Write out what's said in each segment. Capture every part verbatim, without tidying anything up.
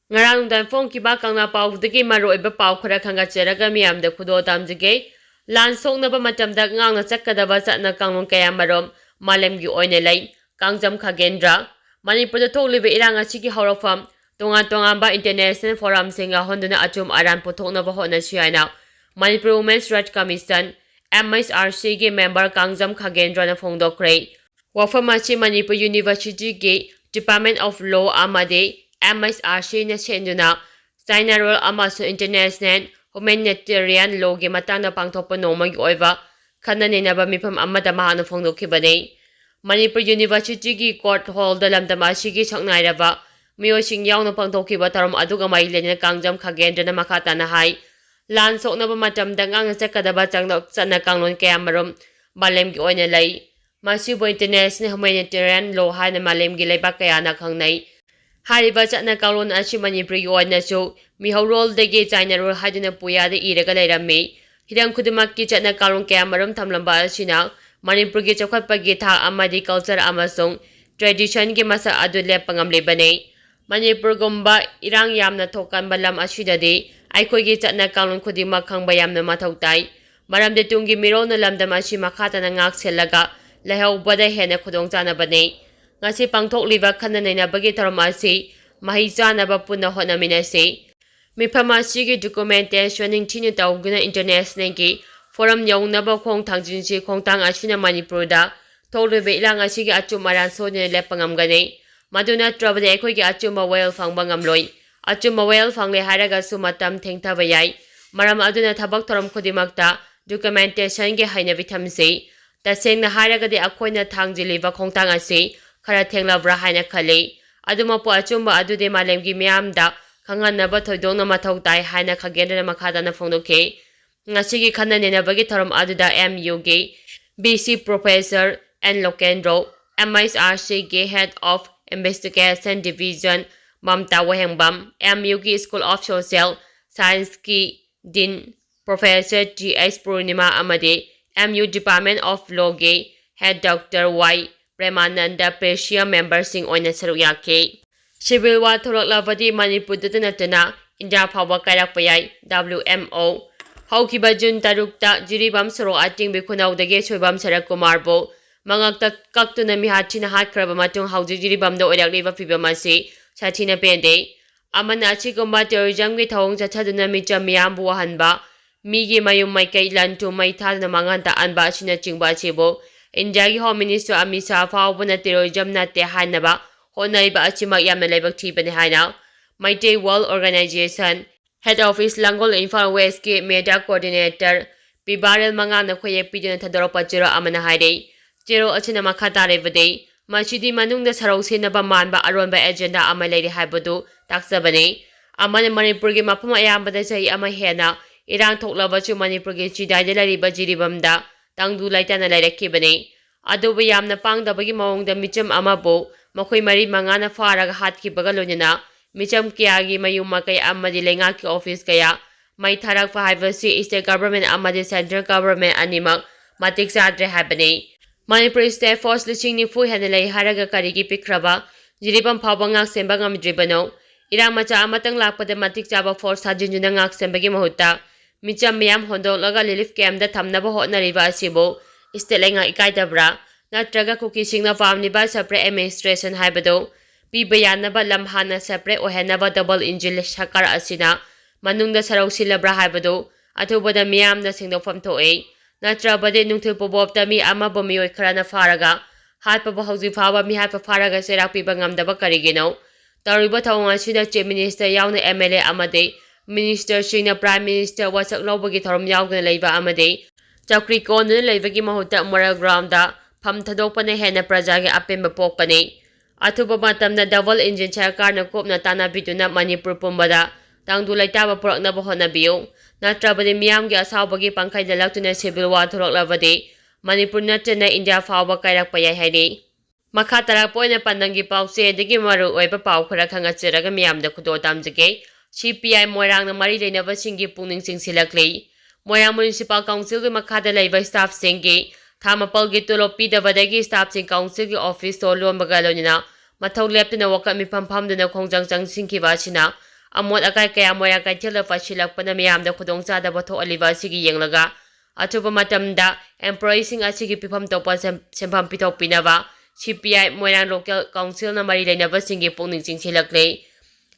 ꯉꯔꯥꯡ ꯅꯨꯡꯗꯥꯡ ꯐꯣꯡꯈꯤꯕ ꯀꯪꯂꯥ ꯄꯥꯎꯗꯒꯤ ꯃꯔꯨꯑꯣꯏꯕ ꯄꯥꯎ ꯈꯔ ꯈꯪꯒꯠꯆꯔꯒ ꯃꯤꯌꯥꯝꯗ ꯈꯨꯗꯣꯜ ꯇꯝꯖꯒꯦ꯫ ꯂꯥꯟ ꯁꯣꯛꯅꯕ ꯃꯇꯝꯗ ꯉꯥꯛꯅ ꯆꯠꯀꯗꯕ ꯆꯠꯅ ꯀꯥꯡꯂꯣꯟ ꯀꯌꯥꯃꯔꯨꯝ ꯃꯥꯂꯦꯝꯒꯤ ꯑꯣꯏꯅ ꯂꯩ꯫ ꯀꯥꯡꯖꯝ ꯈꯥꯒꯦꯟꯗ꯭ꯔ꯫ ꯃꯅꯤꯄꯨꯔꯗ ꯊꯣꯛꯂꯤꯕ ꯏꯔꯥꯡ ꯑꯁꯤꯒꯤ ꯍꯧꯔꯛꯐꯝ ꯇꯣꯉꯥꯟ ꯇꯣꯉꯥꯟꯕ international forumꯁꯤꯡ ꯌꯥꯎꯍꯟꯗꯨꯅ ꯑꯆꯨꯝ ꯑꯔꯥꯟ ꯄꯨꯊꯣꯛꯅꯕ ꯍꯣꯠꯅꯁꯤ ꯍꯥꯏꯅ Manipur Women's Rights Commission, MHRCꯒꯤ member Kangjam ꯈꯥꯒꯦꯟꯗ꯭ꯔꯅ ꯐꯣꯡꯗꯣꯛꯈ꯭ꯔꯦ꯫ ꯋꯥꯐꯝ ꯑꯁꯤ ꯃꯅꯤꯄꯨꯔ Universityꯒꯤ Department of Law ꯑꯃꯗꯤ MHRCꯅ ꯁꯦꯟꯗꯨꯅ China Rule ꯑꯃꯁꯨꯡ International Humanitarian Lawꯒꯤ ꯃꯇꯥꯡꯗ ꯄꯥꯡꯊꯣꯛꯄ ꯅꯣꯡꯃꯒꯤ ꯑꯣꯏꯕ ꯈꯟꯅ ꯅꯩꯅꯕ ꯃꯤꯐꯝ ꯑꯃꯗ ꯃꯍꯥꯛꯅ ꯐꯣꯡꯗꯣꯛꯈꯤꯕꯅꯤ꯫ ꯃꯅꯤꯄꯨꯔ Universityꯒꯤ court hallꯗ ꯂꯝꯗꯝ ꯑꯁꯤꯒꯤ ꯁꯛꯅꯥꯏꯔꯕ ꯃꯤꯑꯣꯏꯁꯤꯡ ꯌꯥꯎꯅ ꯄꯥꯡꯊꯣꯛꯈꯤꯕ ꯊꯧꯔꯝ ꯑꯗꯨꯒ ꯃꯔꯤ ꯂꯩꯅꯅ ꯀꯥꯡꯖꯝ ꯈꯥꯒꯦꯟꯗ꯭ꯔꯅ ꯃꯈꯥ ꯇꯥꯅ ꯍꯥꯏ, ꯂꯥꯟ ꯁꯣꯛꯅꯕ ꯃꯇꯝꯗ ꯉꯥꯛꯅ ꯆꯠꯀꯗꯕ ꯆꯠꯅ ꯀꯥꯡꯂꯣꯟ ꯀꯌꯥꯃꯔꯨꯝ ꯃꯥꯂꯦꯝꯒꯤ ꯑꯣꯏꯅ ꯂꯩ꯫ ꯃꯁꯤꯕꯨ International Humanitarian Law ꯍꯥꯏꯅ ꯃꯥꯂꯦꯝꯒꯤ ꯂꯩꯕꯥꯛ ꯀꯌꯥꯅ ꯈꯪꯅꯩ꯫ ꯍꯥꯏꯔꯤꯕ ꯆꯠꯅ ꯀꯥꯡꯂꯣꯟ ꯑꯁꯤ ꯃꯅꯤꯄꯨꯔꯒꯤ ꯑꯣꯏꯅꯁꯨ ꯃꯤꯍꯧꯔꯣꯜꯗꯒꯤ China Rule ꯍꯥꯏꯗꯨꯅ ꯄꯨꯌꯥꯗ ꯏꯔꯒ ꯂꯩꯔꯝꯃꯤ꯫ ꯍꯤꯔꯝ ꯈꯨꯗꯤꯡꯃꯛꯀꯤ ꯆꯠꯅ ꯀꯥꯡꯂꯣꯟ ꯀꯌꯥꯃꯔꯨꯝ ꯊꯝꯂꯝꯕ ꯑꯁꯤꯅ ꯃꯅꯤꯄꯨꯔꯒꯤ ꯆꯥꯎꯈꯠꯄꯒꯤ ꯊꯥꯛ ꯑꯃꯗꯤ culture ꯑꯃꯁꯨꯡ traditionꯒꯤ ꯃꯁꯛ ꯑꯗꯨ ꯂꯦꯞꯄ ꯉꯝꯂꯤꯕꯅꯤ꯫ ꯃꯅꯤꯄꯨꯔꯒꯨꯝꯕ ꯏꯔꯥꯡ ꯌꯥꯝꯅ ꯊꯣꯛꯀꯟꯕ ꯂꯝ ꯑꯁꯤꯗꯗꯤ ꯑꯩꯈꯣꯏꯒꯤ ꯆꯠꯅ ꯀꯥꯡꯂꯣꯟ ꯈꯨꯗꯤꯡꯃꯛ ꯈꯪꯕ ꯌꯥꯝꯅ ꯃꯊꯧ ꯇꯥꯏ꯫ ꯃꯔꯝꯗꯤ ꯇꯨꯡꯒꯤ ꯃꯤꯔꯣꯜꯅ ꯂꯝꯗꯝ ꯑꯁꯤ ꯃꯈꯥ ꯇꯥꯅ ꯉꯥꯛ ꯁꯦꯜꯂꯒ ꯂꯩꯍꯧꯕꯗ ꯍꯦꯟꯅ ꯈꯨꯗꯣꯡꯆꯥꯅꯕꯅꯤ꯫ ꯉꯁꯤ ꯄꯥꯡꯊꯣꯛꯂꯤꯕ ꯈꯟꯅ ꯅꯩꯅꯕꯒꯤ ꯊꯧꯔꯝ ꯑꯁꯤ ꯃꯍꯩ ꯆꯥꯅꯕ ꯄꯨꯟꯅ ꯍꯣꯠꯅꯃꯤꯟꯅꯁꯤ꯫ ꯃꯤꯐꯝ ꯑꯁꯤꯒꯤ documentation ꯅꯤꯡꯊꯤꯅ ꯇꯧꯗꯨꯅ internationalꯒꯤ forum ꯌꯧꯅꯕ ꯈꯣꯡ ꯊꯥꯡꯖꯤꯟꯁꯤ꯫ ꯈꯣꯡꯊꯥꯡ ꯑꯁꯤꯅ ꯃꯅꯤꯄꯨꯔꯗ ꯊꯣꯛꯂꯤꯕ ꯏꯔꯥꯡ ꯑꯁꯤꯒꯤ ꯑꯆꯨꯝ ꯑꯔꯥꯟ ꯁꯣꯏꯗꯅ ꯂꯦꯞꯄ ꯉꯝꯒꯅꯤ꯫ ꯃꯗꯨ ꯅꯠꯇ꯭ꯔꯕꯗꯤ ꯑꯩꯈꯣꯏꯒꯤ ꯑꯆꯨꯝꯕ ꯋꯥꯌꯦꯜ ꯐꯪꯕ ꯉꯝꯂꯣꯏ꯫ ꯑꯆꯨꯝꯕ ꯋꯥꯌꯦꯜ ꯐꯪꯂꯦ ꯍꯥꯏꯔꯒꯁꯨ ꯃꯇꯝ ꯊꯦꯡꯊꯕ ꯌꯥꯏ꯫ ꯃꯔꯝ ꯑꯗꯨꯅ ꯊꯕꯛ ꯊꯧꯔꯝ ꯈꯨꯗꯤꯡꯃꯛꯇ documentationꯒꯤ ꯍꯩꯅꯕꯤ ꯊꯝꯁꯤ꯫ ꯇꯁꯦꯡꯅ ꯍꯥꯏꯔꯒꯗꯤ ꯑꯩꯈꯣꯏꯅ ꯊꯥꯡꯖꯤꯜꯂꯤꯕ ꯈꯣꯡꯊꯥꯡ ꯑꯁꯤ ꯈꯔ ꯊꯦꯡꯂꯕ꯭ꯔꯥ ꯍꯥꯏꯅ ꯈꯜꯂꯤ꯫ ꯑꯗꯨꯃꯛꯄꯨ ꯑꯆꯨꯝꯕ ꯑꯗꯨꯗꯤ ꯃꯥꯂꯦꯝꯒꯤ ꯃꯤꯌꯥꯝꯗ ꯈꯪꯍꯟꯅꯕ ꯊꯣꯏꯗꯣꯛꯅ ꯃꯊꯧ ꯇꯥꯏ ꯍꯥꯏꯅ ꯈꯥꯒꯦꯟꯗ꯭ꯔꯅ ꯃꯈꯥ ꯇꯥꯅ ꯐꯣꯡꯗꯣꯛꯈꯤ꯫ ꯉꯁꯤꯒꯤ ꯈꯟꯅ ꯅꯩꯅꯕꯒꯤ ꯊꯧꯔꯝ ꯑꯗꯨꯗ MUꯒꯤ VC Professor N Lokendro, MHRCꯒꯤ Head of Investigation Division Mamta Wahengbam, MUꯒꯤ School of Social Scienceꯀꯤ Dean Professor Th Purnima ꯑꯃꯗꯤ MU Department of Lawꯒꯤ Head Doctor Y Premananda Precious memberꯁꯤꯡ ꯑꯣꯏꯅ ꯁꯔꯨꯛ ꯌꯥꯈꯤ꯫ Civil war ꯊꯣꯛꯂꯛꯂꯕꯗꯤ ꯃꯅꯤꯄꯨꯔꯗꯇ ꯅꯠꯇꯅ ꯏꯟꯗꯤꯌꯥ ꯐꯥꯎꯕ ꯀꯥꯏꯔꯛꯄ ꯌꯥꯏ, W M O꯫ ꯍꯧꯈꯤꯕ ꯖꯨꯟ ꯇꯔꯨꯛꯇ ꯖꯤꯔꯤꯕꯥꯝ ꯁꯣꯔꯣꯛ ꯑꯇꯤꯡꯕꯤ ꯈꯨꯅꯧꯗꯒꯤ ꯁꯣꯏꯕꯝ ꯁꯔꯠ ꯀꯨꯃꯥꯔꯕꯨ ꯃꯉꯛꯇ ꯀꯛꯇꯨꯅ ꯃꯤꯍꯥꯠ ꯊꯤꯅ ꯍꯥꯠꯈ꯭ꯔꯕ ꯃꯇꯨꯡ ꯍꯧꯖꯤꯛ ꯖꯤꯔꯤꯕꯥꯝꯗ ꯑꯣꯏꯔꯛꯂꯤꯕ ꯐꯤꯕꯝ ꯑꯁꯤ ꯁꯥꯊꯤꯅ ꯄꯦꯟꯗꯦ꯫ ꯑꯃꯅ ꯑꯁꯤꯒꯨꯝꯕ terrorismꯒꯤ ꯊꯧꯑꯣꯡ ꯆꯠꯊꯗꯨꯅ ꯃꯤꯆꯝ ꯃꯤꯌꯥꯝꯕꯨ ꯋꯥꯍꯟꯕ, ꯃꯤꯒꯤ ꯃꯌꯨꯝ ꯃꯥꯏꯀꯩ ꯂꯟ ꯊꯨꯝ ꯃꯩ ꯊꯥꯗꯨꯅ ꯃꯥꯡꯍꯟ ꯇꯥꯛꯍꯟꯕ ꯑꯁꯤꯅꯆꯤꯡꯕ ꯑꯁꯤꯕꯨ ꯏꯟꯗꯤꯌꯥꯒꯤ Home Minister Amit Shah ꯐꯥꯎꯕꯅ terrorism ꯅꯠꯇꯦ ꯍꯥꯏꯅꯕ ꯍꯣꯠꯅꯔꯤꯕ ꯑꯁꯤꯃꯛ ꯌꯥꯝꯅ ꯂꯥꯏꯕꯛ ꯊꯤꯕꯅꯤ ꯍꯥꯏꯅ Meitei World Organization Head Office ꯂꯥꯡꯒꯣꯜ ꯏꯝꯐꯥꯜ Westꯀꯤ Media Coordinator ꯄꯤꯕꯥꯔꯦꯜ ꯃꯉꯥꯅ ꯈꯣꯏꯌꯦꯛ ꯄꯤꯗꯨꯅ ꯊꯥꯗꯣꯔꯛꯄ ꯆꯦꯔꯣꯜ ꯑꯃꯅ ꯍꯥꯏꯔꯤ꯫ ꯆꯦꯔꯣꯜ ꯑꯁꯤꯅ ꯃꯈꯥ ꯇꯥꯔꯤꯕꯗꯤ, ꯃꯁꯤꯗꯤ ꯃꯅꯨꯡꯗ ꯁꯔꯧ ꯁꯤꯟꯅꯕ ꯃꯥꯟꯕ ꯑꯔꯣꯟꯕ agenda ꯑꯃ ꯂꯩꯔꯤ ꯍꯥꯏꯕꯗꯨ ꯇꯥꯛꯆꯕꯅꯤ꯫ ꯑꯃꯅ ꯃꯅꯤꯄꯨꯔꯒꯤ ꯃꯐꯝ ꯑꯌꯥꯝꯕꯗ ꯆꯍꯤ ꯑꯃ ꯍꯦꯟꯅ ꯏꯔꯥꯡ ꯊꯣꯛꯂꯕꯁꯨ ꯃꯅꯤꯄꯨꯔꯒꯤ ꯆꯤꯗꯥꯏꯗ ꯂꯩꯔꯤꯕ ꯖꯤꯔꯤꯕꯥꯝꯗ ꯇꯪꯗꯨ ꯂꯩꯇꯥꯅ ꯂꯩꯔꯛꯈꯤꯕꯅꯤ꯫ ꯑꯗꯨꯕꯨ ꯌꯥꯝꯅ ꯄꯥꯡꯗꯕꯒꯤ ꯃꯑꯣꯡꯗ ꯃꯤꯆꯝ ꯑꯃꯕꯨ ꯃꯈꯣꯏ ꯃꯔꯤ ꯃꯉꯥꯅ ꯐꯥꯔꯒ ꯍꯥꯠꯈꯤꯕꯒ ꯂꯣꯏꯅꯅ ꯃꯤꯆꯝ ꯀꯌꯥꯒꯤ ꯃꯌꯨꯝ ꯃꯀꯩ ꯑꯃꯗꯤ ꯂꯩꯉꯥꯛꯀꯤ office ꯀꯌꯥ ꯃꯩ ꯊꯥꯔꯛꯄ ꯍꯥꯏꯕꯁꯤ state government ꯑꯃꯗꯤ central government ꯑꯅꯤꯃꯛ ꯃꯇꯤꯛ ꯆꯥꯗ꯭ꯔꯦ ꯍꯥꯏꯕꯅꯤ꯫ ꯃꯅꯤꯄꯨꯔ state force ꯂꯤꯁꯤꯡ ꯅꯤꯐꯨ ꯍꯦꯟꯅ ꯂꯩ ꯍꯥꯏꯔꯒ ꯀꯔꯤꯒꯤ ꯄꯤꯛꯈ꯭ꯔꯕ ꯖꯤꯔꯤꯕꯥꯝ ꯐꯥꯎꯕ ꯉꯥꯛ ꯁꯦꯟꯕ ꯉꯝꯗ꯭ꯔꯤꯕꯅꯣ? ꯏꯔꯥꯡ ꯃꯆꯥ ꯑꯃꯇꯪ ꯂꯥꯛꯄꯗ ꯃꯇꯤꯛ ꯆꯥꯕ force ꯊꯥꯖꯤꯟꯗꯨꯅ ꯉꯥꯛ ꯁꯦꯟꯕꯒꯤ ꯃꯍꯨꯠꯇ ꯃꯤꯆꯝ ꯃꯤꯌꯥꯝ ꯍꯣꯟꯗꯣꯛꯂꯒ relief campꯇ ꯊꯝꯅꯕ ꯍꯣꯠꯅꯔꯤꯕ ꯑꯁꯤꯕꯨ state ꯂꯩꯉꯥꯛ ꯏꯀꯥꯏꯗꯕ꯭ꯔꯥ? ꯅꯠꯇ꯭ꯔꯒ ꯀꯨꯀꯤꯁꯤꯡꯅ ꯄꯥꯝꯂꯤꯕ separate administration ꯍꯥꯏꯕꯗꯨ ꯄꯤꯕ ꯌꯥꯅꯕ ꯂꯝ ꯍꯥꯟꯅ separate ꯑꯣꯏꯍꯟꯅꯕ double engine ꯁꯔꯀꯥꯔ ꯑꯁꯤꯅ ꯃꯅꯨꯡꯗ ꯁꯔꯧ ꯁꯤꯜꯂꯕ꯭ꯔꯥ ꯍꯥꯏꯕꯗꯨ ꯑꯊꯨꯕꯗ ꯃꯤꯌꯥꯝꯅ ꯁꯦꯡꯗꯣꯛꯐꯝ ꯊꯣꯛꯏ꯫ ꯅꯠꯇ꯭ꯔꯕꯗꯤ ꯅꯨꯡꯊꯤꯜ ꯄꯨꯕꯣꯞꯇ ꯃꯤ ꯑꯃꯕꯨ ꯃꯤꯑꯣꯏ ꯈꯔꯅ ꯐꯥꯔꯒ ꯍꯥꯠꯄꯕꯨ ꯍꯧꯖꯤꯛ ꯐꯥꯎꯕ ꯃꯤꯍꯥꯠꯄ ꯐꯥꯔꯒ ꯆꯩꯔꯥꯛ ꯄꯤꯕ ꯉꯝꯗꯕ ꯀꯔꯤꯒꯤꯅꯣ? ꯇꯧꯔꯤꯕ ꯊꯧꯑꯣꯡ ꯑꯁꯤꯗ Chief Minister ꯌꯥꯎꯅ M L A ꯑꯃꯗꯤ ministerꯁꯤꯡꯅ Prime Minister ꯋꯥꯁꯛ ꯂꯧꯕꯒꯤ ꯊꯧꯔꯝ ꯌꯥꯎꯗꯨꯅ ꯂꯩꯕ ꯑꯃꯗꯤ ꯆꯧꯀ꯭ꯔꯤ ꯀꯣꯟꯗꯨꯅ ꯂꯩꯕꯒꯤ ꯃꯍꯨꯠꯇ moral groundꯗ ꯐꯝ ꯊꯥꯗꯣꯛꯄꯅ ꯍꯦꯟꯅ ꯄ꯭ꯔꯖꯥꯒꯤ ꯑꯄꯦꯟꯕ ꯄꯣꯛꯀꯅꯤ꯫ ꯑꯊꯨꯕ ꯃꯇꯝꯗ double engine ꯁꯔꯀꯥꯔꯅ ꯀꯨꯞꯅ ꯇꯥꯟꯅꯕꯤꯗꯨꯅ ꯃꯅꯤꯄꯨꯔ ꯄꯨꯝꯕꯗ ꯇꯪꯗꯨ ꯂꯩꯇꯥꯕ ꯄꯨꯔꯛꯅꯕ ꯍꯣꯠꯅꯕꯤꯌꯨ꯫ ꯅꯠꯇ꯭ꯔꯕꯗꯤ ꯃꯤꯌꯥꯝꯒꯤ ꯑꯁꯥꯎꯕꯒꯤ ꯄꯥꯡꯈꯩ ꯂꯜꯂꯛꯇꯨꯅ civil war ꯊꯣꯛꯂꯛꯂꯕꯗꯤ ꯃꯅꯤꯄꯨꯔ ꯅꯠꯇꯅ ꯏꯟꯗꯤꯌꯥ ꯐꯥꯎꯕ ꯀꯥꯏꯔꯛꯄ ꯌꯥꯏ ꯍꯥꯏꯔꯤ꯫ ꯃꯈꯥ ꯇꯥꯔꯛꯄ ꯑꯣꯏꯅ ꯄꯥꯟꯗꯝꯒꯤ ꯄꯥꯎꯆꯦꯗꯒꯤ ꯃꯔꯨ ꯑꯣꯏꯕ ꯄꯥꯎ ꯈꯔ ꯈꯪꯍꯟꯖꯔꯒ ꯃꯤꯌꯥꯝꯗ ꯈꯨꯗꯣꯜ ꯇꯝꯖꯒꯦ꯫ C P I ꯃꯣꯏꯔꯥꯡꯅ ꯃꯔꯤ ꯂꯩꯅꯕꯁꯤꯡꯒꯤ ꯄꯨꯛꯅꯤꯡ ꯆꯤꯡꯁꯤꯜꯂꯛꯂꯤ꯫ ꯃꯣꯏꯔꯥꯡ Municipal Councilꯒꯤ ꯃꯈꯥꯗ ꯂꯩꯕ staffꯁꯤꯡꯒꯤ ꯊꯥ ꯃꯥꯄꯜꯒꯤ ꯇꯣꯂꯣꯞ ꯄꯤꯗꯕꯗꯒꯤ staffꯁꯤꯡ councilꯒꯤ officeꯇꯣ ꯂꯣꯟꯕꯒ ꯂꯣꯏꯅꯅ ꯃꯊꯧ ꯂꯦꯞꯇꯅ ꯋꯥꯀꯠ ꯃꯤꯐꯝ ꯐꯝꯗꯨꯅ ꯈꯣꯡꯖꯪ ꯆꯪꯁꯤꯟꯈꯤꯕ ꯑꯁꯤꯅ ꯑꯃꯣꯠ ꯑꯀꯥꯏ ꯀꯌꯥ ꯃꯣꯏꯔꯥꯡ ꯀꯩꯊꯦꯜꯗ ꯄꯩꯁꯤꯜꯂꯛꯄꯅ ꯃꯤꯌꯥꯝꯗ ꯈꯨꯗꯣꯡꯆꯥꯗꯕ ꯊꯣꯛꯍꯜꯂꯤꯕ ꯑꯁꯤꯒꯤ ꯌꯦꯡꯂꯒ ꯑꯊꯨꯕ ꯃꯇꯝꯗ employeeꯁꯤꯡ ꯑꯁꯤꯒꯤ ꯄꯤꯐꯝ ꯊꯣꯛꯄ ꯁꯦꯝ-, ꯁꯦꯟꯐꯝ ꯄꯤꯊꯣꯛꯄꯤꯅꯕ CPI ꯃꯣꯏꯔꯥꯡ local councilꯅ ꯃꯔꯤ ꯂꯩꯅꯕꯁꯤꯡꯒꯤ ꯄꯨꯛꯅꯤꯡ ꯆꯤꯡꯁꯤꯜꯂꯛꯂꯤ꯫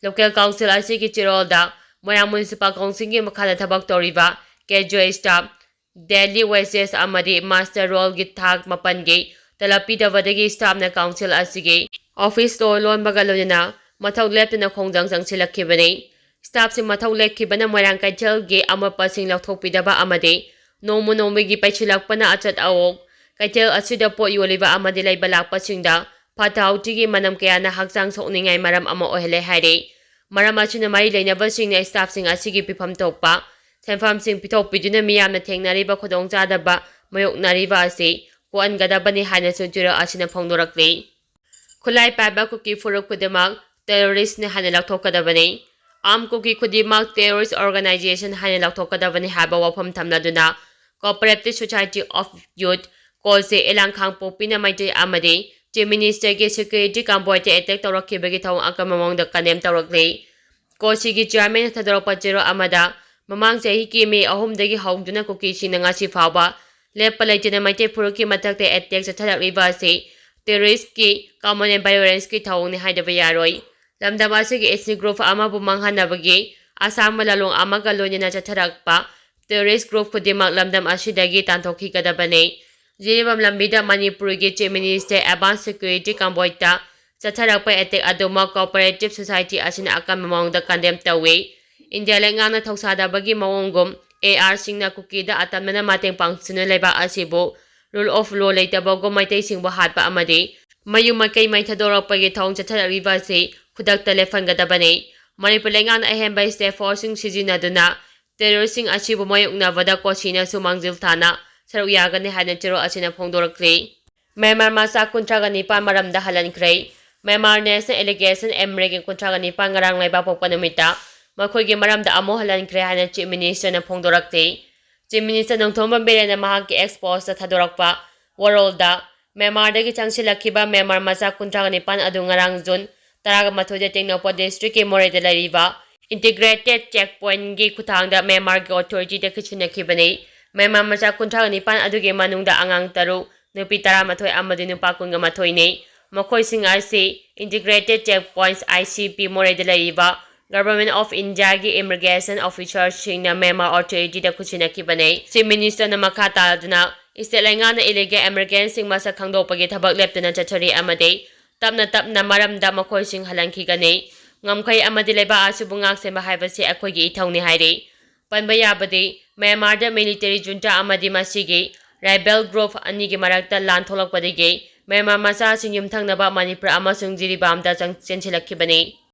Local council ꯑꯁꯤꯒꯤ ꯆꯦꯔꯣꯜꯗ ꯃꯣꯏꯔꯥꯡ Municipal Councilꯒꯤ ꯃꯈꯥꯗ ꯊꯕꯛ ꯇꯧꯔꯤꯕ casual staff, daily wages ꯑꯃꯗꯤ muster rollꯒꯤ ꯊꯥꯛ ꯃꯥꯄꯟꯒꯤ ꯇꯂꯕ ꯄꯤꯗꯕꯗꯒꯤ staffꯅ council ꯑꯁꯤꯒꯤ office door ꯂꯣꯟꯕꯒ ꯂꯣꯏꯅꯅ ꯃꯊꯧ ꯂꯦꯞꯇꯅ ꯈꯣꯡꯖꯪ ꯆꯪꯁꯤꯜꯂꯛꯈꯤꯕꯅꯤ꯫ Staffꯁꯤꯡ ꯃꯊꯧ ꯂꯦꯞꯈꯤꯕꯅ ꯃꯣꯏꯔꯥꯡ ꯀꯩꯊꯦꯜꯒꯤ ꯑꯃꯣꯠꯄꯁꯤꯡ ꯂꯧꯊꯣꯛꯄꯤꯗꯕ ꯑꯃꯗꯤ ꯅꯣꯡꯃ ꯅꯣꯡꯃꯒꯤ ꯄꯩꯁꯤꯜꯂꯛꯄꯅ ꯑꯆꯠ ꯑꯋꯣꯛ ꯀꯩꯊꯦꯜ ꯑꯁꯤꯗ ꯄꯣꯠ ꯌꯣꯜꯂꯤꯕ ꯑꯃꯗꯤ ꯂꯩꯕ ꯂꯥꯛꯄꯁꯤꯡꯗ ꯐꯠꯇ ꯍꯥꯎꯗꯤꯒꯤ ꯃꯅꯝ ꯀꯌꯥꯅ ꯍꯛꯆꯥꯡ ꯁꯣꯛꯅꯤꯡꯉꯥꯏ ꯃꯔꯝ ꯑꯃ ꯑꯣꯏꯍꯜꯂꯦ ꯍꯥꯏꯔꯤ꯫ ꯃꯔꯝ ꯑꯁꯤꯅ ꯃꯔꯤ ꯂꯩꯅꯕꯁꯤꯡꯅ staffꯁꯤꯡ ꯑꯁꯤꯒꯤ ꯄꯤꯐꯝ ꯊꯣꯛꯄ ꯁꯦꯟꯐꯝꯁꯤꯡ ꯄꯤꯊꯣꯛꯄꯤꯗꯨꯅ ꯃꯤꯌꯥꯝꯅ ꯊꯦꯡꯅꯔꯤꯕ ꯈꯨꯗꯣꯡꯆꯥꯗꯕ ꯃꯥꯌꯣꯛꯅꯔꯤꯕ ꯑꯁꯤ ꯀꯣꯛꯍꯟꯒꯗꯕꯅꯤ ꯍꯥꯏꯅꯁꯨ ꯆꯦꯔꯣꯜ ꯑꯁꯤꯅ ꯐꯣꯡꯗꯣꯔꯛꯂꯤ꯫ ꯈꯨꯠꯂꯥꯏ ꯄꯥꯏꯕ ꯀꯨꯀꯤ ꯐꯨꯔꯨꯞ ꯈꯨꯗꯤꯡꯃꯛ terroristꯅꯤ ꯍꯥꯏꯅ ꯂꯧꯊꯣꯛꯀꯗꯕꯅꯤ꯫ Armed ꯀꯨꯀꯤ ꯈꯨꯗꯤꯡꯃꯛ terrorist organization ꯍꯥꯏꯅ ꯂꯧꯊꯣꯛꯀꯗꯕꯅꯤ ꯍꯥꯏꯕ ꯋꯥꯐꯝ ꯊꯝꯂꯗꯨꯅ Cooperative Society of Youth, ꯀꯣꯁꯤ ꯏꯂꯥꯡ ꯈꯥꯡꯄꯣꯛꯄꯤꯅ Meitei ꯑꯃꯗꯤ Chief Ministerꯒꯤ security convoyꯗ attack ꯇꯧꯔꯛꯈꯤꯕꯒꯤ ꯊꯧꯑꯣꯡ ꯑꯀꯟꯕ ꯃꯑꯣꯡꯗ condemn ꯇꯧꯔꯛꯂꯤ꯫ ꯀꯣꯁꯤꯒꯤ chairmanꯅ ꯊꯥꯗꯣꯔꯛꯄ ꯆꯦꯔꯣꯜ ꯑꯃꯗ, ꯃꯃꯥꯡ ꯆꯍꯤꯒꯤ May ꯑꯍꯨꯝꯗꯒꯤ ꯍꯧꯗꯨꯅ ꯀꯨꯀꯤꯁꯤꯡꯅ ꯉꯁꯤ ꯐꯥꯎꯕ ꯂꯦꯞꯄ ꯂꯩꯇꯅ ꯃꯩꯇꯩ ꯐꯨꯔꯨꯞꯀꯤ ꯃꯊꯛꯇ attack ꯆꯠꯊꯔꯛꯂꯤꯕ ꯑꯁꯤ terroristꯀꯤ common and violenceꯀꯤ ꯊꯧꯑꯣꯡꯅꯤ ꯍꯥꯏꯗꯕ ꯌꯥꯔꯣꯏ꯫ ꯂꯝꯗꯝ ꯑꯁꯤꯒꯤ ethnic group ꯑꯃꯕꯨ ꯃꯥꯡꯍꯟꯅꯕꯒꯤ ꯑꯁꯥꯡꯕ ꯂꯥꯂꯣꯡ ꯑꯃꯒ ꯂꯣꯏꯅꯅ ꯆꯠꯊꯔꯛꯄ terrorist group ꯈꯨꯗꯤꯡꯃꯛ ꯂꯝꯗꯝ ꯑꯁꯤꯗꯒꯤ ꯇꯥꯟꯊꯣꯛꯈꯤꯒꯗꯕꯅꯤ꯫ ꯖꯤꯔꯤꯕꯥꯝ ꯂꯝꯕꯤꯗ ꯃꯅꯤꯄꯨꯔꯒꯤ Chief Minister advance security convoyꯗ ꯆꯠꯊꯔꯛꯄ attack ꯑꯗꯨꯃꯛ Cooperative Society ꯑꯁꯤꯅ ꯑꯀꯟꯕ ꯃꯑꯣꯡꯗ condemn ꯇꯧꯏ꯫ ꯏꯟꯗꯤꯌꯥ ꯂꯩꯉꯥꯛꯅ ꯊꯧꯁꯥꯗꯕꯒꯤ ꯃꯑꯣꯡꯒꯨꯝ ARꯁꯤꯡꯅ ꯀꯨꯀꯤꯗ ꯑꯇꯝꯅꯅ ꯃꯇꯦꯡ ꯄꯥꯡꯁꯤꯟꯅ ꯂꯩꯕꯥꯛ ꯑꯁꯤꯕꯨ rule of law ꯂꯩꯇꯕꯒꯨꯝ ꯃꯩꯇꯩꯁꯤꯡꯕꯨ ꯍꯥꯠꯄ ꯑꯃꯗꯤ ꯃꯌꯨꯝ ꯃꯀꯩ ꯃꯩ ꯊꯥꯗꯣꯔꯛꯄꯒꯤ ꯊꯧꯑꯣꯡ ꯆꯠꯊꯔꯛꯂꯤꯕ ꯑꯁꯤ ꯈꯨꯗꯛꯇ ꯂꯦꯞꯍꯟꯒꯗꯕꯅꯤ꯫ ꯃꯅꯤꯄꯨꯔ ꯂꯩꯉꯥꯛꯅ ꯑꯍꯦꯟꯕ state forceꯁꯤꯡ ꯁꯤꯖꯤꯟꯅꯗꯨꯅ terroristꯁꯤꯡ ꯑꯁꯤꯕꯨ ꯃꯥꯌꯣꯛꯅꯕꯗ ꯀꯣꯁꯤꯅꯁꯨ ꯃꯥꯡꯖꯤꯜ ꯊꯥꯅ ꯁꯔꯨꯛ ꯌꯥꯒꯅꯤ ꯍꯥꯏꯅ ꯆꯦꯔꯣꯜ ꯑꯁꯤꯅ ꯐꯣꯡꯗꯣꯔꯛꯂꯤ꯫ ꯃ꯭ꯌꯥꯟꯃꯥꯔ ꯃꯆꯥ ꯀꯨꯟꯊ꯭ꯔꯥꯒ ꯅꯤꯄꯥꯟ ꯃꯔꯝꯗ ꯍꯜꯍꯟꯈ꯭ꯔꯦ꯫ Myanmar National Alliance M N L ꯒꯤ ꯀꯨꯟꯊ꯭ꯔꯥꯒ ꯅꯤꯄꯥꯟ ꯉꯔꯥꯡ ꯂꯩꯕꯥꯛ ꯄꯣꯛꯄ ꯅꯨꯃꯤꯠꯇ ꯃꯈꯣꯏꯒꯤ ꯃꯔꯝꯗ ꯑꯃꯨꯛ ꯍꯜꯍꯟꯈ꯭ꯔꯦ ꯍꯥꯏꯅ Chief Ministerꯅ ꯐꯣꯡꯗꯣꯔꯛꯂꯤ꯫ Chief Minister ꯅꯣꯡꯊꯣꯝꯕꯝ ꯕꯤꯔꯦꯟꯅ ꯃꯍꯥꯛꯀꯤ X postꯇ ꯊꯥꯗꯣꯔꯛꯄ ꯋꯥꯔꯣꯜꯗ, ꯃ꯭ꯌꯥꯟꯃꯥꯔꯗꯒꯤ ꯆꯪꯁꯤꯜꯂꯛꯈꯤꯕ ꯃ꯭ꯌꯥꯟꯃꯥꯔ ꯃꯆꯥ ꯀꯨꯟꯊ꯭ꯔꯥ ꯅꯤꯄꯥꯟ ꯑꯗꯨ ꯉꯔꯥꯡ ꯖꯨꯟ ꯇꯔꯥꯃꯥꯊꯣꯏꯗ ꯇꯦꯡꯅꯧꯄꯜ ꯗꯤꯁꯇ꯭ꯔꯤꯛꯀꯤ ꯃꯣꯔꯦꯗ ꯂꯩꯔꯤꯕ ꯏꯟꯇꯤꯒ꯭ꯔꯦꯇꯦꯗ ꯆꯦꯛ ꯄꯣꯏꯟꯒꯤ ꯈꯨꯊꯥꯡꯗ ꯃ꯭ꯌꯥꯟꯃꯥꯔꯒꯤ ꯑꯣꯊꯣꯔꯤꯇꯤꯗ ꯈꯨꯠꯁꯤꯟꯅꯈꯤꯕꯅꯤ꯫ ꯃ꯭ꯌꯥꯟꯃꯥꯔ ꯃꯆꯥ ꯀꯨꯟꯊ꯭ꯔꯥ ꯅꯤꯄꯥꯟ ꯑꯗꯨꯒꯤ ꯃꯅꯨꯡꯗ ꯑꯉꯥꯡ ꯇꯔꯨꯛ, ꯅꯨꯄꯤ ꯇꯔꯥꯃꯥꯊꯣꯏ ꯑꯃꯗꯤ ꯅꯨꯄꯥ ꯀꯨꯟꯒ ꯃꯥꯊꯣꯏꯅꯤ꯫ ꯃꯈꯣꯏꯁꯤꯡ ꯑꯁꯤ integrated check point, I C ꯄꯤ, ꯃꯣꯔꯦꯗ ꯂꯩꯔꯤꯕ Government of Indiaꯒꯤ ꯏꯃꯤꯒ꯭ꯔꯦꯁꯟ ꯑꯣꯐꯤꯁꯔꯁꯤꯡꯅ ꯃ꯭ꯌꯥꯟꯃꯥꯔ ꯑꯣꯊꯣꯔꯤꯇꯤꯗ ꯈꯨꯠꯁꯤꯟꯅꯈꯤꯕꯅꯤ꯫ ꯆꯤꯐ ꯃꯤꯅꯤꯁꯇꯔꯅ ꯃꯈꯥ ꯇꯥꯗꯨꯅ, ꯁ꯭ꯇꯦꯠ ꯂꯩꯉꯥꯛꯅ ꯏꯂꯤꯒꯦꯜ ꯏꯃꯤꯒ꯭ꯔꯦꯟꯠꯁꯤꯡ ꯃꯁꯛ ꯈꯪꯗꯣꯛꯄꯒꯤ ꯊꯕꯛ ꯂꯦꯞꯇꯅ ꯆꯠꯊꯔꯤ ꯑꯃꯗꯤ ꯇꯞꯅ ꯇꯞꯅ ꯃꯔꯝꯗ ꯃꯈꯣꯏꯁꯤꯡ ꯍꯜꯍꯟꯈꯤꯒꯅꯤ꯫ ꯉꯝꯈꯩ ꯑꯃꯗꯤ ꯂꯩꯕꯥꯛ ꯑꯁꯤꯕꯨ ꯉꯥꯛꯁꯦꯟꯕ ꯍꯥꯏꯕꯁꯤ ꯑꯩꯈꯣꯏꯒꯤ ꯏꯊꯧꯅꯤ ꯍꯥꯏꯔꯤ꯫ ꯄꯟꯕ ꯌꯥꯕꯗꯤ, ꯃ꯭ꯌꯥꯟꯃꯥꯔꯗ ꯃꯤꯂꯤꯇꯔꯤ ꯖꯨꯟꯇꯥ ꯑꯃꯗꯤ ꯃꯁꯤꯒꯤ ꯔꯥꯏꯕꯦꯜ ꯒ꯭ꯔꯨꯞ ꯑꯅꯤꯒꯤ ꯃꯔꯛꯇ ꯂꯥꯟ ꯊꯣꯛꯂꯛꯄꯗꯒꯤ ꯃ꯭ꯌꯥꯟꯃꯥꯔ ꯃꯆꯥꯁꯤꯡ ꯌꯨꯝꯊꯪꯅꯕ ꯃꯅꯤꯄꯨꯔ ꯑꯃꯁꯨꯡ ꯖꯤꯔꯤꯕꯥꯝꯗ ꯆꯪ-, ꯆꯦꯟꯁꯤꯜꯂꯛꯈꯤꯕꯅꯤ꯫